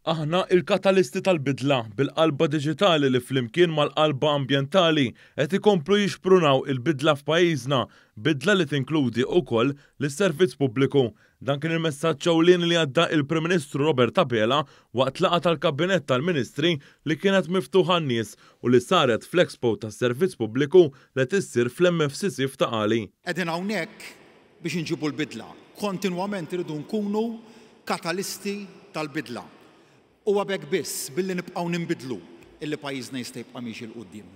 Aħna il-katalisti tal-bidla bil-qalba diġitali li flimkien mal-qalba ambjentali qed ikomplu jixprunaw il-bidla f'pajjiżna, bidla li tinkludi wkoll lis-servizz pubbliku. Dan kien il-messaġġ ewlieni li għadda il-Prim Ministru Robert Abela waqt laqgħa tal-Kabinett tal-Ministri li kienet miftuħa għan-nies u li saret fl-Expo tas-Servizz Pubbliku li qed issir fl-MFCC f'Ta' Qali. Qegħdin hawnhekk biex inġibu l-bidla. Kontinwament irridu nkunu katalisti tal-bidla. Huwa b'hekk biss, billi nibqgħu ninbidlu, illi pajjiżna jista' jibqa' miexi 'l quddiem.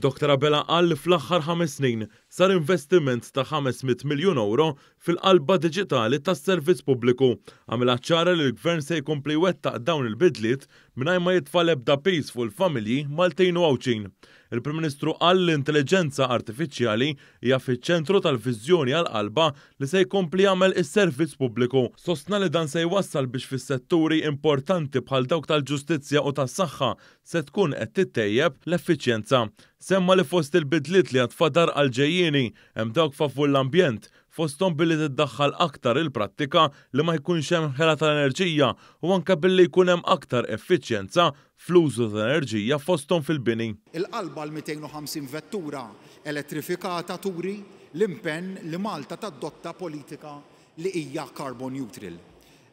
Dottor Abela qal li fl-aħħar 5 snin sar investiment ta' 500 miljun ewro fil-qalba diġitali tas-servizz pubbliku. Għamilha ċara li l-Gvern se jkompli jwettaq dawn il-bidliet mingħajr ma jitfa' l-ebda piż fuq il-familji Maltin u Għawdxin. Il-Prim Ministru qal li l-intelliġenza artifiċjali hija fiċ-ċentru tal-viżjoni għall-qalba li se jkompli jagħmel is-servizz pubbliku. Sostna li dan se jwassal biex fis-setturi importanti bħal dawk tal-ġustizzja u tas-saħħa se tkun qed tittejjeb l-effiċjenza. Semma li fost il-bidliet li għad fadar għall-ġejjieni hemm dawk favur l-ambjent, fosthom billi tiddaħħal aktar il-prattika li ma jkunx hemm ħela tal-enerġija u anke billi jkun hemm aktar effiċjenza fl-użu tal-enerġija fosthom fil-bini. Il-qalba għal 250 vettura elettrifikata turi l-impenn li Malta tadotta politika li hija carbon neutral.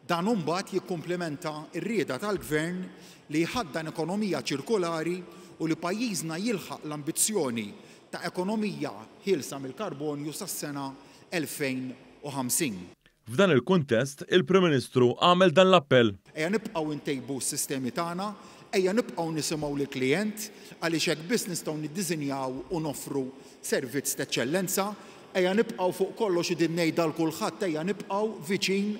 Dan imbagħad jikkumplimenta r-rieda tal-Gvern li jħaddan ekonomija ċirkolari u li pajjiżna jilħaq l-ambizzjoni ta' ekonomija ħielsa mill-karbonju sas-sena 2050. F'dan il-kuntest, il-Prim Ministru għamel dan l-appell. Ejja nibqgħu ntejbu s-sistemi tagħna, ejja nibqgħu nisimgħu lill-klijent għaliex hekk biss nistgħu niddisinjaw u noffru servizz t'eċċellenza, ejja nibqgħu fuq kollox u din ngħidha 'l kulħadd ejja nibqgħu viċin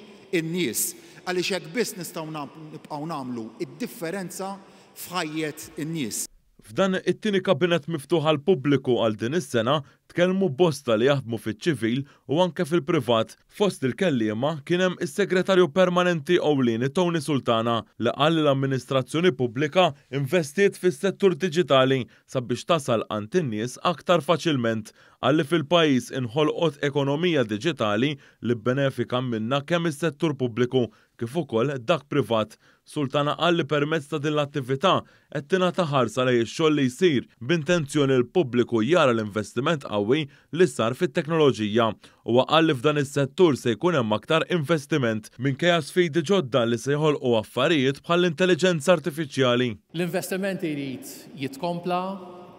in-nies għaliex hekk biss nistgħu nibqgħu nagħmlu d-differenza f'ħajjet in-nies. F'dan it-tieni kabinett miftuħ għall-pubbliku għal din is-sena tkellmu bosta li jaħdmu fiċ-ċivil u anke fil-privat. Fost il-kelliema kien hemm is-Segretarju Permanenti Ewlieni Tony Sultana li qal li l-amministrazzjoni pubblika investiet fis-settur diġitali sabiex tasal għand in-nies aktar faċilment. Qal li fil-pajjiż inħolqot ekonomija diġitali li bbenefika minnha kemm is-settur pubbliku kif ukoll dak privat. Sultana qal li permezz ta' din l-attività qed tingħata ħarsa lejn ix-xogħol li jsir b'intenzjoni li l-pubbliku jara l-investiment qawwi li sar fit-teknoloġija. Huwa qal li f'dan is-settur se jkun hemm aktar investiment minkejja sfidi ġodda li se joħolqu affarijiet bħall-intelliġenza artifiċjali. L-investiment irid jitkompla,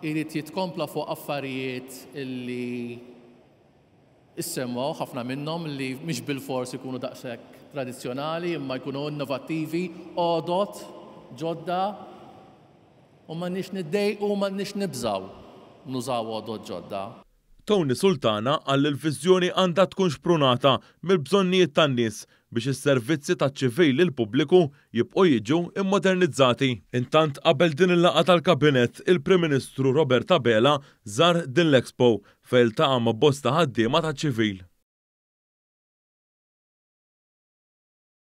irid jitkompla fuq affarijiet li Issemmew ħafna minnhom li mhix bilfors ikunu daqshekk tradizzjonali imma jkunu innovattivi, għodod ġodda u m'għandniex niddejqu u m'għandniex nibżgħu nużaw għodod ġodda. Tony Sultana qal li l-viżjoni għandha tkun xprunata mill-bżonnijiet tan-nies biex is-servizzi taċ-ċivil lill-pubbliku jibqgħu jiġu mmodernizzati. Intant qabel din il-laqgħa tal-Kabinett, il-Prim Ministru Robert Abela żar din l-Expo fejn ltaqa' ma' bosta ħaddiema taċ-ċivil.